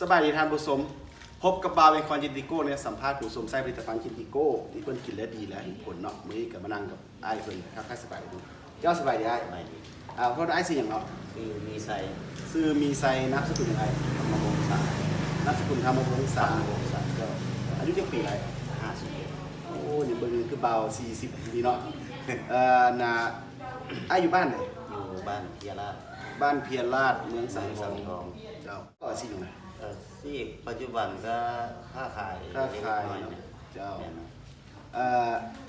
ສະບາຍດີທ່ານຜູ້ຊົມ, ພົບກັບບ່າວເອຄອນ ຈິນຕິໂກ້ ໃນສຳພາດຜູ້ຊົມໃຊ້ຜະລິດຕະພັນ ຈິນຕິໂກ້ ທີ່ເພິ່ນກິນແລ້ວດີ ແລະ ເຫັນຜົນເນາະ. ມື້ນີ້ກໍມານັ່ງກັບອ້າຍເພິ່ນ ທັກທາຍສະບາຍດີ. ເຈົ້າ ສະບາຍດີອ້າຍ. ສະບາຍດີ. ອ່າ ໂທດ ອ້າຍຊື່ຫຍັງເນາະ? ຊື່ມີໄຊ. ຊື່ມີໄຊ ນາມສະກຸນຫຍັງອ້າຍ? ທຳມະວົງສາ. ນາມສະກຸນທຳມະວົງສາ. ທຳມະວົງສາ. ເຈົ້າ ອາຍຸຈັກປີອ້າຍ? ຫ້າສິບເອັດ. ໂອ້ ນີ້ເບິ່ງຄືບ່າວສີ່ສິບນີ້ເນາະ. ເອີ ນາ ອ້າຍຢູ່ບ້ານໃດ? ຢູ່ບ້ານເພຍລາດ. ບ້ານເພຍລາດ ເມືອງສັງທອງ. ເມືອງສັງທອງ. ເຈົ້າ ກໍອາຊີບຫຍັງນະ? ອາຊີບປັດຈຸບັນກໍຄ້າຂາຍ ຄ້າຂາຍເລັກໆນ້ອຍໆ. ເຈົ້າ ແມ່ນ. ເອີ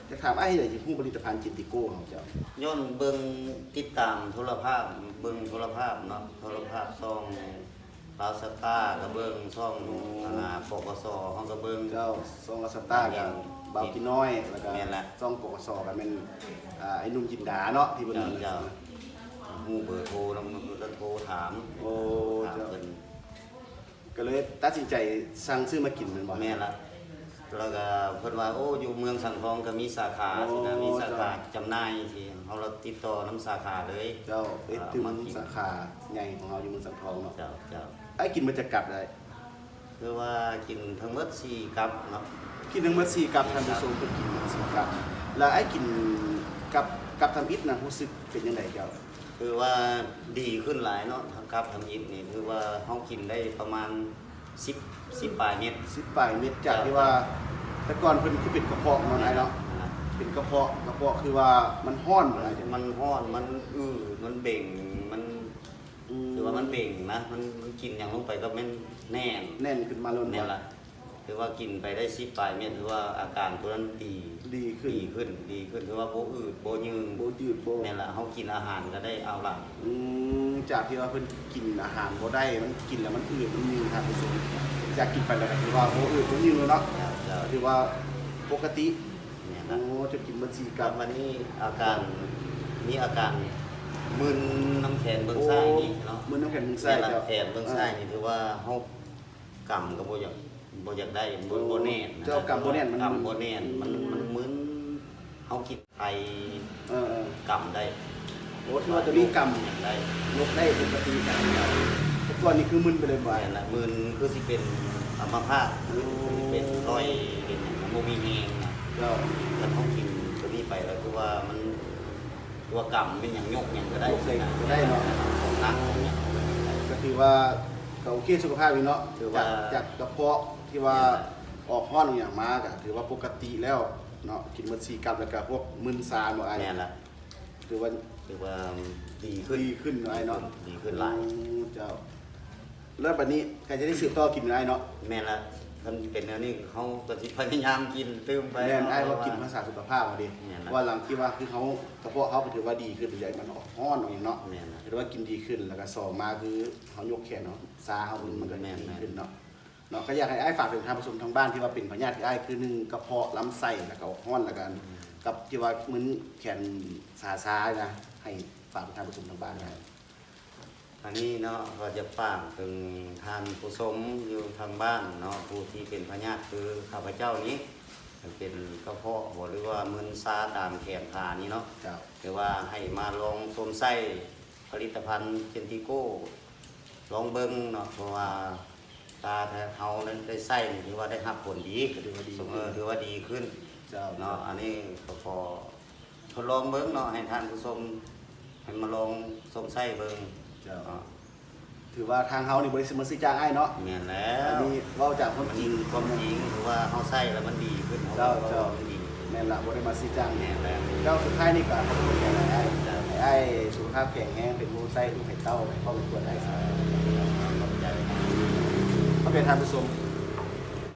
ຢາກຖາມອ້າຍ ເຮັດໃດຈຶ່ງຮູ້ຜະລິດຕະພັນ ຈິນຕິໂກ້ ຂອງເຈົ້າ? ຍ້ອນເບິ່ງ ຕິດຕາມໂທລະພາບ ເບິ່ງໂທລະພາບເນາະ ໂທລະພາບຊ່ອງລາວສະຕາກໍເບິ່ງ ຊ່ອງ ໂອ້ ອັນນ່າ ປກສ ເຮົາກໍເບິ່ງ. ເຈົ້າ ຊ່ອງລາວສະຕາ ແມ່ນ ກັບບ່າວກິນນ້ອຍ ແລ້ວກໍ ແມ່ນລະ ຊ່ອງ ປກສ ກໍແມ່ນ ອ່າ ໄອ້ໜຸ່ມຈິນດາເນາະ ທີ່ເພິ່ນ ເຈົ້າ ເຈົ້າ ຮູ້ເບີໂທນຳ ກໍໂທຖາມ. ໂອ້ ຖາມເພິ່ນ. ເຈົ້າ ກໍເລີຍຕັດສິນໃຈສັ່ງຊື້ມາກິນແມ່ນບໍ່? ແມ່ນລະ. ແລ້ວກໍເພິ່ນວ່າ ໂອ້ ຢູ່ເມືອງສັງທອງກໍມີສາຂາ ໂອ້ ຊີ້ນະ ມີສາຂາ ເຈົ້າ ຈຳໜ່າຍ ທີ່ເຮົາລະຕິດຕໍ່ນຳສາຂາເລີຍ. ເຈົ້າ ເຮັດຕື່ມສາຂາໃຫຍ່ຂອງເຮົາຢູ່ເມືອງສັງທອງເນາະ. ເຈົ້າ ເຈົ້າ. ອ້າຍກິນເບິດຈັກກັບໄດ້? ຄືວ່າກິນທັງໝົດສີ່ກັບເນາະ. ກິນທັງໝົດສີ່ກັບ ທ່ານຜູ້ຊົມ ເພິ່ນກິນໝົດສີ່ກັບ. ແລ້ວອ້າຍກິນກັບ ກັບທຳອິດນະ ຮູ້ສຶກເປັນຈັ່ງໃດເຈົ້າ? ຄືວ່າດີຂຶ້ນຫຼາຍເນາະ ທາງກັບທຳອິດນີ້ ຄືວ່າເຮົາກິນໄດ້ປະມານສິບ ສິບປາຍເມັດ. ສິບປາຍເມັດ ຈາກທີ່ວ່າ ເຈົ້າ ແຕ່ກ່ອນເພິ່ນຄືເປັນກະເພາະເນາະ ອ້າຍເນາະ. ແມ່ນລະ. ເປັນກະເພາະ ກະເພາະຄືວ່າມັນຮ້ອນ. ມັນ ມັນຮ້ອນ ມັນອືດ ມັນເບັ່ງ ມັນ ອືມ ຄືວ່າມັນເບັ່ງນະ ມັນ ມັນກິນຫຍັງລົງໄປກໍແມ່ນແໜ້ນ ແໜ້ນຂຶ້ນມາໂລດ. ແມ່ນລະ. ຖືວ່າກິນໄປໄດ້ສິບປາຍເມັດ ຖືວ່າອາການຕົວນັ້ນດີ ດີຂຶ້ນ ດີຂຶ້ນ ດີຂຶ້ນ ຖືວ່າບໍ່ອືດບໍ່ຍືງ ບໍ່ຍືດບໍ່ ແມ່ນລະ ເຮົາກິນອາຫານກໍໄດ້ເອົາຫຼາຍ. ອືມ ຈາກທີ່ວ່າເພິ່ນກິນອາຫານບໍ່ໄດ້ ມັນກິນແລ້ວມັນອືດມັນຍືງ ທ່ານຜູ້ຊົມ ຈາກກິນໄປແລ້ວກໍຖືວ່າບໍ່ອືດບໍ່ຍືງເນາະ. ເຈົ້າ ເຈົ້າ. ຖືວ່າປົກກະຕິ. ແມ່ນລະ. ໂອ້ ຈົນກິນໝົດສີ່ກັບ. ບັດນີ້ອາການ ມີອາການມຶນນຳແຂນເບື້ອງຊ້າຍນີ້ເນາະ. ໂອ້ ມຶນນຳແຂນເບື້ອງຊ້າຍ. ແມ່ນລະ. ເຈົ້າ ແຂນເບື້ອງຊ້າຍນີ້ ອືມ ຖືວ່າເຮົາ ກຳກໍບໍ່ຢາກ ບໍ່ຢາກໄດ້ ບໍ່ ໂອ້ ບໍ່ແໜ້ນນະ. ເຈົ້າ ກຳບໍ່ແໜ້ນ ມັນ ກຳບໍ່ແໜ້ນ ມັນ ມັນມຶນ ເຮົາກິນໄອ ເອີໆ ກຳໄດ້. ໂອ້ ຖືວ່າຕອນນີ້ກຳຍັງໄດ້ ຍົກໄດ້ປົກກະຕິ. ແຕ່ກ່ອນນີ້ຄືມຶນໄປເລີຍບໍ່? ແມ່ນລະ ມຶນ ຄືຊິເປັນອັມມະພາດ ໂອ້ ຄືຊິເປັນລອຍ ເປັນຫຍັງ ມັນບໍ່ມີແຮງນະ. ເຈົ້າ. ຄັນເຮົາກິນຕົວນີ້ໄປແລ້ວ ຄືວ່າມັນ ຕົວກຳເປັນຫຍັງ ຍົກຫຍັງກໍໄດ້ ຍົກໃສ່ກໍໄດ້ເນາະ ຂອງໜັກຂອງຫຍັງກໍໄດ້. ກໍຖືວ່າກໍໂອເຄສຸຂະພາບຢູ່ເນາະ. ຖືວ່າ ຈາກ ຈາກກະເພາະທີ່ວ່າ ແມ່ນລະ ອອກຮ້ອນອອກຫຍັງມາ ກໍຖືວ່າປົກກະຕິແລ້ວເນາະ. ກິນໝົດສີ່ກັບ ແລ້ວກໍພວກມຶນຊາບໍ່ອ້າຍ? ແມ່ນລະ. ຖືວ່າ ຖືວ່າດີຂຶ້ນ ດີຂຶ້ນເນາະອ້າຍເນາະ. ດີຂຶ້ນຫຼາຍ. ອືມ ເຈົ້າ. ແລ້ວບັດນີ້ກໍຈະໄດ້ສືບຕໍ່ກິນເນາະອ້າຍເນາະ. ແມ່ນລະ ຄັນເປັນແນວນີ້ເຮົາກໍຊິພະຍາຍາມກິນຕື່ມໄປ. ແມ່ນ ເນາະ ອ້າຍວ່າກິນ ເພາະວ່າ ຮັກສາສຸຂະພາບເຮົາເດ. ແມ່ນລະ. ວ່າຫຼັງທີ່ວ່າຄືເຮົາ ກະເພາະເຮົາກໍຖືວ່າດີຂຶ້ນ ຢາກມັນອອກຮ້ອນອອກຫຍັງເນາະ. ແມ່ນລະ. ຖືວ່າກິນດີຂຶ້ນ ແລ້ວກໍສອງມາຄືເຮົາຍົກແຂນເນາະ ຊາເຮົາມັນ ມັນກໍ ແມ່ນ ດີຂຶ້ນເນາະ. ເນາະ ກໍຢາກໃຫ້ອ້າຍຝາກເຖິງທ່ານຜູ້ຊົມທາງບ້ານ ທີ່ວ່າເປັນພະຍາດຄືອ້າຍ ຄືໜຶ່ງກະເພາະລຳໄສ້ ແລ້ວກໍອອກຮ້ອນ ແລ້ວກໍ ອືມ ກັບທີ່ວ່າມຶນແຂນຊາໆນະ ໃຫ້ຝາກເຖິງທ່ານຜູ້ຊົມທາງບ້ານໄດ້. ອັນນີ້ເນາະ ກໍຢາກຝາກເຖິງທ່ານຜູ້ຊົມຢູ່ທາງບ້ານເນາະ ຜູ້ທີ່ເປັນພະຍາດຄືຂ້າພະເຈົ້ານີ້ ເປັນກະເພາະບໍ ຫຼືວ່າມຶນຊາຕາມແຂນຂານີ້ເນາະ. ເຈົ້າ. ຖືວ່າໃຫ້ມາລອງຊົມໃຊ້ ຜະລິດຕະພັນ ເຈນຕິໂກ້ ລອງເບິ່ງເນາະ ເພາະວ່າຕາເຮົາໄດ້ໃຊ້ນີ້ ຖືວ່າໄດ້ຮັບຜົນດີ ກໍຖືວ່າດີ ເອີ ຖືວ່າດີຂຶ້ນ. ເຈົ້າ ເນາະ. ອັນນີ້ກໍຂໍທົດລອງເບິ່ງເນາະ ໃຫ້ທ່ານຜູ້ຊົມ ໃຫ້ມາລອງຊົມໃຊ້ເບິ່ງ. ເຈົ້າ ເນາະ. ຖືວ່າທາງເຮົານີ້ບໍ່ໄດ້ມາຊື້ຈ້າງອ້າຍເນາະ. ແມ່ນແລ້ວ ອັນນີ້ເວົ້າຈາກຄວາມຈິງ ມັນຄວາມຈິງ ຖືວ່າເຮົາໃຊ້ແລ້ວມັນດີຂຶ້ນ. ເຈົ້າ ເຈົ້າ ມັນດີ. ແມ່ນລະ ບໍ່ໄດ້ມາຊື້ຈ້າງ. ແມ່ນແລ້ວ. ເຈົ້າ ສຸດທ້າຍນີ້ກໍຂໍຂອບໃຈຫຼາຍໆ ໃຫ້ອ້າຍສຸຂະພາບແຂງແຮງ ເປັນຜູ້ໃຊ້ລູກໃຫ້ເຕົ້າ ໃຫ້ຄອບໃຫ້ຄົວໄດ້. ຂອບໃຈ. ເຮົາເປັນທ່ານຜູ້ຊົມ